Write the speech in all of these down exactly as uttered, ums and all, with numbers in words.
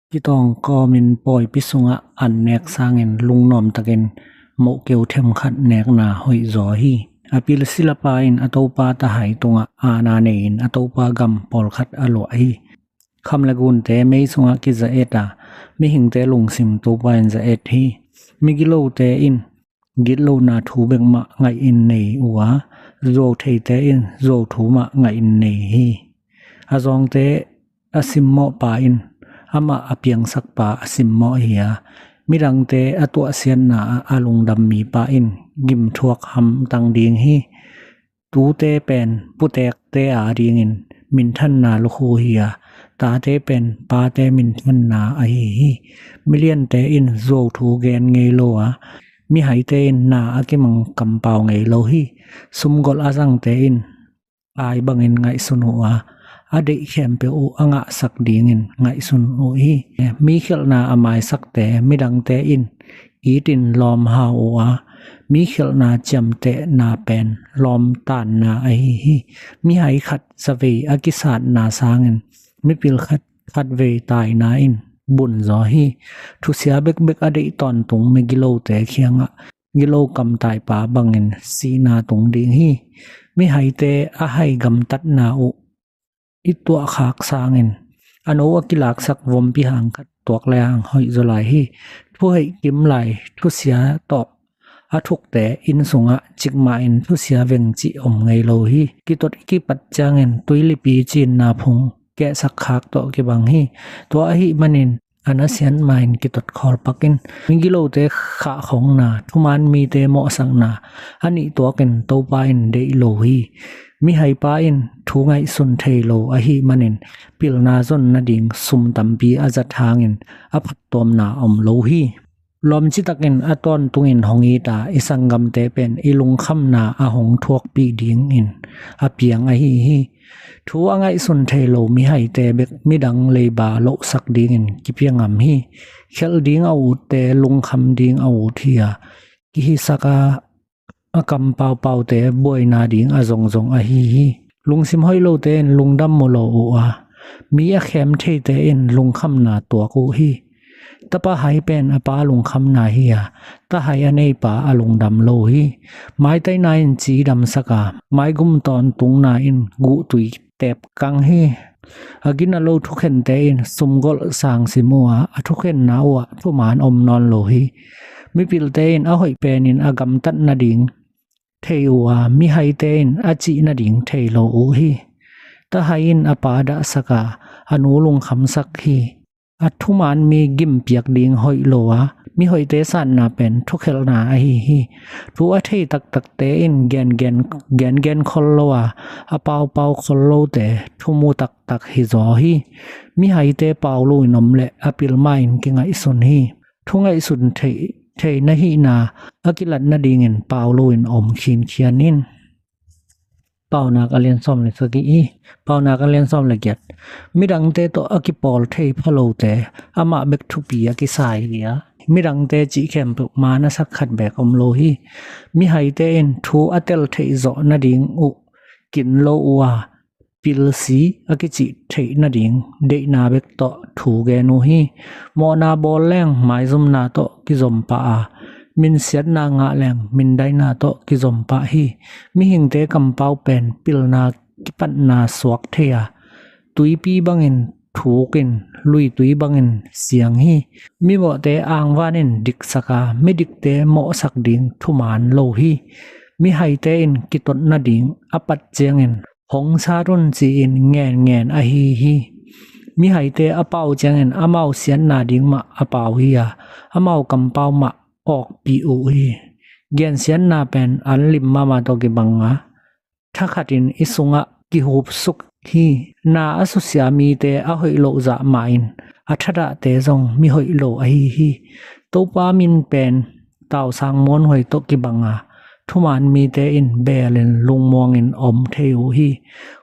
Kitawng kawmin pawipi sungah an nek sangin lungnuam takin mohkeu themkhat nekna hoih zaw hi. A pil silapa in a topa tahai tungah aana nei-in a topa gam pawlkhat a luah hi. Kham le gunte mei sungah kiza-et a, mihingte lungsim topa in za-et hi. Migilote in gitlohna thu bek mah ngaihin nei uh a, zuau theite in zuau thu mah ngaihin nei hi. A zawngte a simmawhpa in amah a piangsakpa a simmawh hi a, midangte a tuahsiatna ah a lungdam mipa in gimthuak hamtang ding hi. Tute pen putekte a dingin minthanna lukhu hi a, tate pen pate minthanna ahi hi. Miliante in zuau thu gen ngei lo a, mihaite in na a kimang kampau ngei lo hi. Sumgolh a zangte in ai bangin ngaihsun uh a, a deih khempeuh uh a ngahsak dingin ngaihsun uh hi. Mi khialhna a maisakte midangte in itin lawm hau uh a, mi khialhna ciamtehna pen lawm tanna ahi hi. Mihai khat zavei a kisatna sangin mipil khat khatvei taina in bun zaw hi. Thusia bekbek a deih tawntung migilote kiangah gilo kamtaipa bangin sihna tung ding hi. Mihaite a hai gamtatna uh i tuahkhak sangin a no a kilaksak vompi hang khat tuak le hang hoih zaw lai hi. Thuheih kim lai thusia tawh a thukte inn sungah cikmah in thusia veng cih om ngei lo hi. Kitot i kipat ciangin tuilipi cinna phung kehsak khak tawh kibang hi. Tua ahih manin a nasiat ma-in kitot khawlpak in. Migilote khahkhongna, thuman mite mawhsakna a nih tuakin Topa in deih lo hi. Mihaipa in thu ngaihsun thei lo ahih manin pilna zon nading sum tampi a zat hangin a phattuamna om lo hi. Lawmcitakin a tawntungin hong it a, i sanggamte pen i lungkhamna a hong thuakpih dingin a piang ahi hi. Thu a ngaihsun thei lo mihaite bek midang leiba lohsak dingin kipia ngam hi. Khelh ding a utte lungkham ding a ut hi a, kihisak a, a kampaupaute buaina ding a zongzong ahi hi. Lungsim hoih lote in lungdam mu lo uh a, mi a khem theite in lungkhamna tuak uh hi. Tapa hai pen a pa lungkhamna hi a, ta hai a neipa a lungdam lo hi. Maitaina in cidamsak a, maigum tawntungna in guhtui tepkang hi. A gina lo thukhente in sumgolh sangsim uh a, a thukhenna uh ah thuman om nawn lo hi. Mipilte in a hoih penin a gamtat nading thei uh a, mihaite in a cih nading thei lo uh hi. Ta hai in a pa dahsak a, a nu lungkhamsak hi. A thuman mi gimpiak ding hoih lo a, mihoihte satna pen thukhelhna ahi hi. Thu a thei taktakte in gengen, gengen khol lo a, a paupau khol lote thu mu taktak hi zaw hi. Mihaite pau lo in om leh a pil ma-in kingaihsun hi. Thu ngaihsun thei, thei na hihna a kilat nadingin pau lo in om khinkhian in. Paunak a lian sawm le sagih hi. Paunak a lian sawm le giat. Midangte tawh a kipawl thei phalote amah bek thupi a kisai hi a, midangte cih khempeuh man a sak khat beek om lo hi. Mihaite in thu a tel theih zawh nading uh kin lo uh a, pilsi a kicih theih nading deihna bek tawh thu gen uh hi. Mawhna bawl leng maizumna tawh kizom pah a, minsiatna ngah leng mindaina tawh kizom pah hi. Mihingte kampau pen pilna kipatna suak thei a, tuipi bangin thukin luitui bangin siang hi. Mimawhte angvanin diksak a, midikte mawhsak ding thuman lo hi. Mihaite in kitot nading a pat ciangin hong sat un ci-in ngenngen ahi hi. Mihaite a pau ciangin amau siatna ding mah a pau hi a, amau kampau mah awkpih uh hi. Gensiatna pen an lim mahmah tawh kibang a, thakhatin i sungah kihupsuk hi. Na a susia mite a hoih loh zah mah in a thadahte zong mihoih lo ahi hi. Topa min pen tausang muanhuai tawh kibang a, thuman mite in beelin lungmuangin om thei uh hi.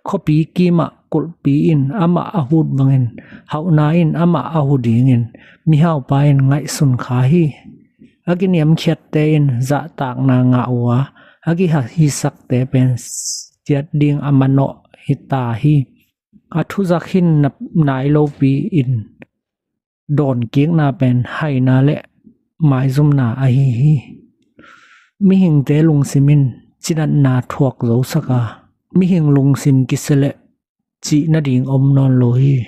Khuapi kimah kulhpi in amah a hut bangin hauhna in amah a hu dingin mihaupa in ngaihsun kha hi. A kiniamkhiatte in zahtakna ngah uh a, a kihisakte pen siat ding a manawh hi ta hi. A thuzak hin nai lopi in dawnkikna pen haina le maizumna ahi hi. Mihingte lungsim in cinatna thuak zosak a, mihing lungsim kisia le cih nading om nawn lo hi.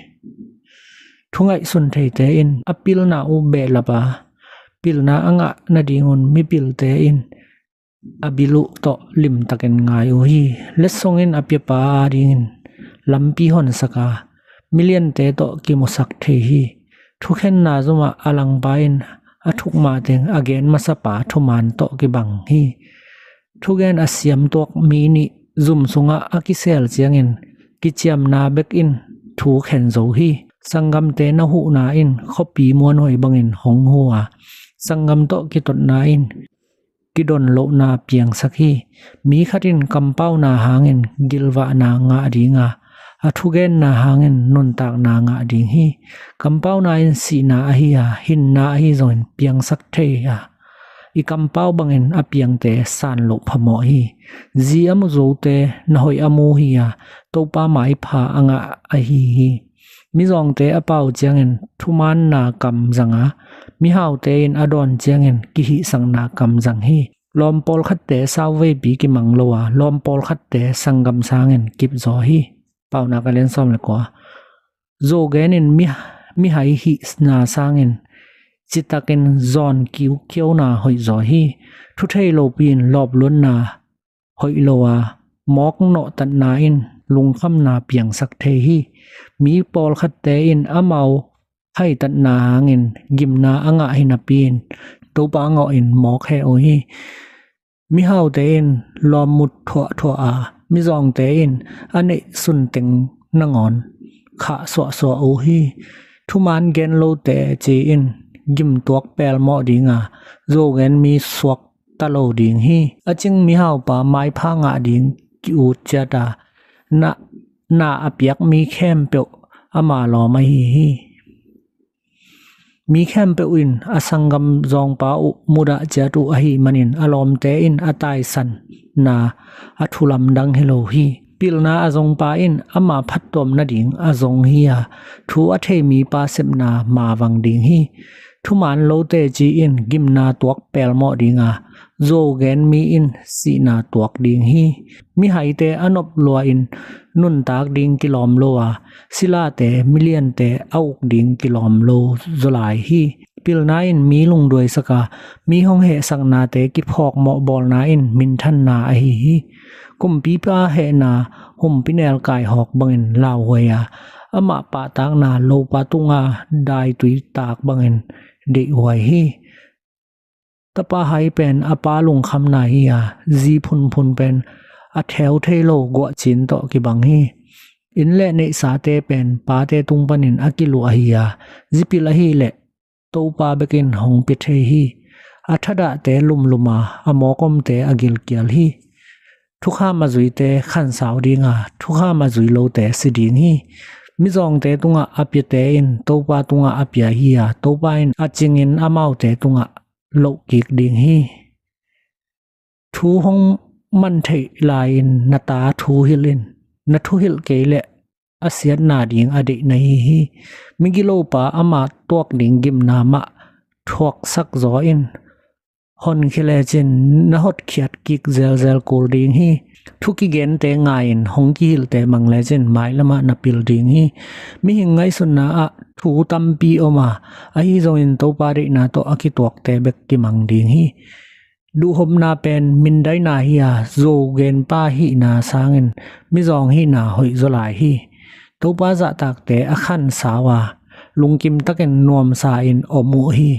Thu ngaihsun theite in a pilna uh behlap a, pilna a ngah nadingun mipilte in a bil uh tawh limtakin ngai uh hi. Letsong in a piapa adingin lampi honsak a, miliante tawh kimusak thei hi. Thukhenna zumah a langpa in a thukma teng a gen masapa thuman tawh kibang hi. Thugen a siamtuak mi nih zum sungah a kisel ciangin kiciamna bek in thu khen zo hi. Sanggamte na huhna in khuapi muanhuai bangin hong hu a, sanggam tawh kitotna in kidon lohna piangsak hi. Mi khat in kampauna hangin gilvahna ngah ding a, a thugenna hangin nuntakna ngah ding hi. Kampauna in sihna ahi a, hinna ahi zongin piangsak thei a, i kampau bangin a piangte san loh phamawh hi. Zi a mu zote na hoih a mu hi a, Topa maipha a ngah ahi hi. Mizawngte a pau ciangin thumaanna kam zang a, mihaute in a dawn ciangin kihihsakna kam zang hi. Lawm pawlkhatte sauveipi kimang lo a, lawm pawlkhatte sanggam sangin kipzaw hi. Paunak a lian sawm le kua. Zogen in mi, mihai hihna sangin citakin zawn kiukiauna hoihzaw hi. Thuthei lopi in lawpluatna hoih lo a, mawk nawhtatna in lungkhamna piangsak thei hi. Mi pawlkhatte in amau haitatna hangin gimna a ngah hi napi in Topa ngawh in mawk he uh hi. Mihaute in lawm mut thuahthuah a, mizawngte in a neih sunteng nangawn khah suahsuah uh hi. Thumaan gen lote ci in gimtuak pelmawh ding a, zogen mi suak ta lo ding hi. A cing mihaupa maipha ngah ding ki-ut ciat a, na, na a piak mi khempeuh ama lawm ahi hi. Mi khempeuh in a sanggam zawngpa uh mudah ciat uh ahi manin a lawmte in a taisanna a thulamdang hi lo hi. Pilna a zongpa in ama phattuam nading a zong hi a, thu a thei mipa sepna mavang ding hi. Thumaan lote ci in gimna tuak pelmawh ding a, zogen mi in sihna tuak ding hi. Mihaite a nop lua in nuntak ding kilawm lo a, silate miliante a uk ding kilawm lo zaw lai hi. Pilna in mi lungduaisak a, mi hong hehsaknate kiphawkmawh bawlna in minthanna ahi hi. Kumpipa hehna humpinel kaihawk bangin lauhuai a, amah pahtakna lopa tunga daitui taak bangin deihhuai hi. Tapa hai pen a pa lungkhamna hi a, zi phunphun pen a theu thei lo guahcin tawh kibang hi. Inn le neihsate pen pate tung panin a kiluh ahi a, zipil ahileh Topa bekin hong pia thei hi. A thadahte lumlum a, a mawk omte a gilkial hi. Thukham a zuite khansau ding a, thukham a zui lote si ding hi. Mizawngte tungah a piate in Topa tungah a pia hi a, Topa in a cingin amaute tungah lohkik ding hi. Thu hong man theih lai-in na ta thuhilh in, na thuhilh kei leh a siatna ding a deih na hi hi. Migilopa ama tuak ding gimna mah thuaksak zaw in, honkhia lecin na hotkhiat kik zelzel kul ding hi. Thu kigente ngai-in hong kihilhte mang lecin mailamah na pil ding hi. Mihing ngaihsutna ah thu tampi om a, ahi zongin Topa deihna tawh a kituakte bek kimang ding hi. Duhhopna pen mindaina hi a, zo genpa hihna sangin mizawng hihna hoih zaw lai hi. Topa zahtakte a khansau a, lungkim takin nuamsa in om uh hi.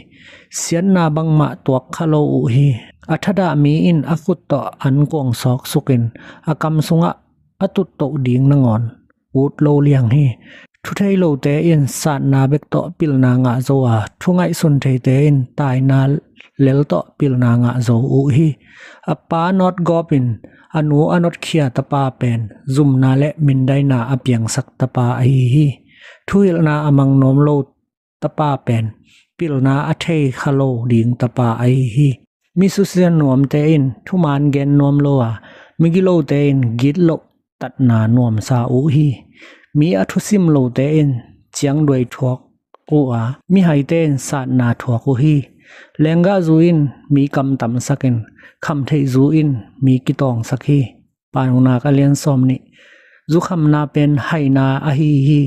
Siatna bangmah tuak kha lo uh hi. A thadah mi in a khut tawh an kuang sawksukin a kam sungah a tuttoh ding nangawn ut lo liang hi. Thuthei lote in satna bek tawh pilna ngah zo a, thu ngaihsun theite in taina lel tawh pilna ngah zo uh hi. A pa nawtgawp in a nu a notkhia tapa pen zumna le mindaina a piangsak tapa ahi hi. Thuhilhna a mang nuam lo tapa pen pilna a thei kha lo ding tapa ahi hi. Mi susia nuamte in thuman gen nuam lo a, migilote in gitloh tatna nuamsa uh hi. Mi a thusim lote in ciangduai thuak uh a, mihaite in satna thuak uh hi. Lenggahzu in mi kamtamsak in, khamtheihzu in mi kitawngsak hi. Panuknak a lian sawm nih. Zukhamna pen haina ahi hi.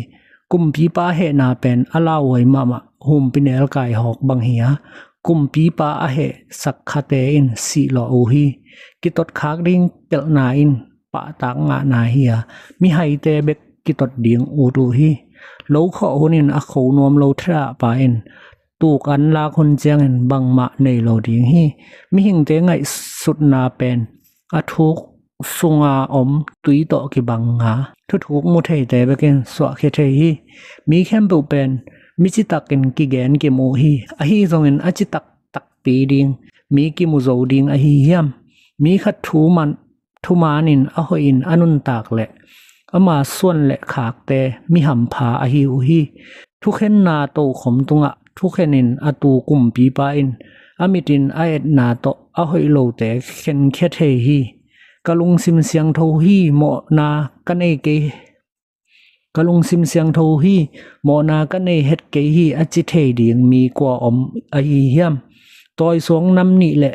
Kumpipa hehna pen a lauhuai mahmah humpinelkai hawk bang hi a, kumpipa a hehsak khate in sihlawh uh hi. Kitotkhak ding pelhna in pahtak ngahna hi a, mihaite bek kitot ding ut uh hi. Lokhawh hunin a kho nuam lo thadahpa in tuk an lak hun ciangin bangmah nei lo ding hi. Mihingte ngaihsutna pen a thuk sunga om tui tawh kibang a, thuthuk mu theite bekin suahkhia thei hi. Mi khempeuh pen mi citakin kigen kim uh hi. Ahi zongin a citak takpi ding mi kimu zo ding ahi hiam? Mi khat thu man, thumanin a hoihin a nuntak leh ama suan le khakte mi hampha ahi uh hi. Thukhenna tokhom tungah thukhenin a tu kumpipa in a mitin a etna tawh a hoih lote khenkhia thei hi. Ka lungsim siangtho hi, mawhna ka nei kei, ka lungsim siangtho hi, mawhna ka nei het kei hi, a ci thei ding mi kua om ahi hiam? Tawisuang nam nih le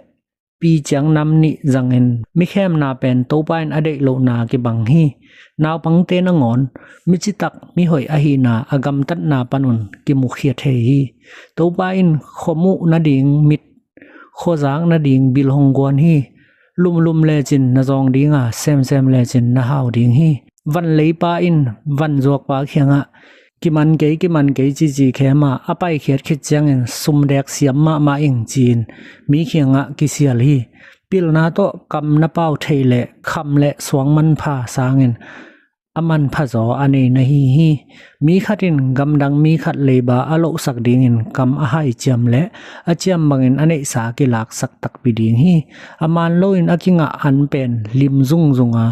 piciang nam nih zangin mikhemna pen Topa in a deih lohna kibang hi. Naupangte nangawn mi citak mi hoih ahihna a gamtatna panun kimukhia thei hi. Topa in khuamuh nading mit, khuazak nading bil hong guan hi. Lumlum lecin na zawng dinga, semsem lecin na hau ding hi. Vanleipa in vanzuakpa kiangah kiman kei, kiman kei cici khema a paikhiat khit ciangin sumdek siam mahmah ing ci-in mi kiangah kisial hi. Pilna tawh kam na pau theih le kham le suang manpha sangin a manpha zaw a nei na hi hi. Mi khat in gamdang mi khat leiba a lohsak dingin kam a haiciam le a ciam bangin a neihsa kilaksak takpi ding hi. A man loin a kingah an pen lim zungzunga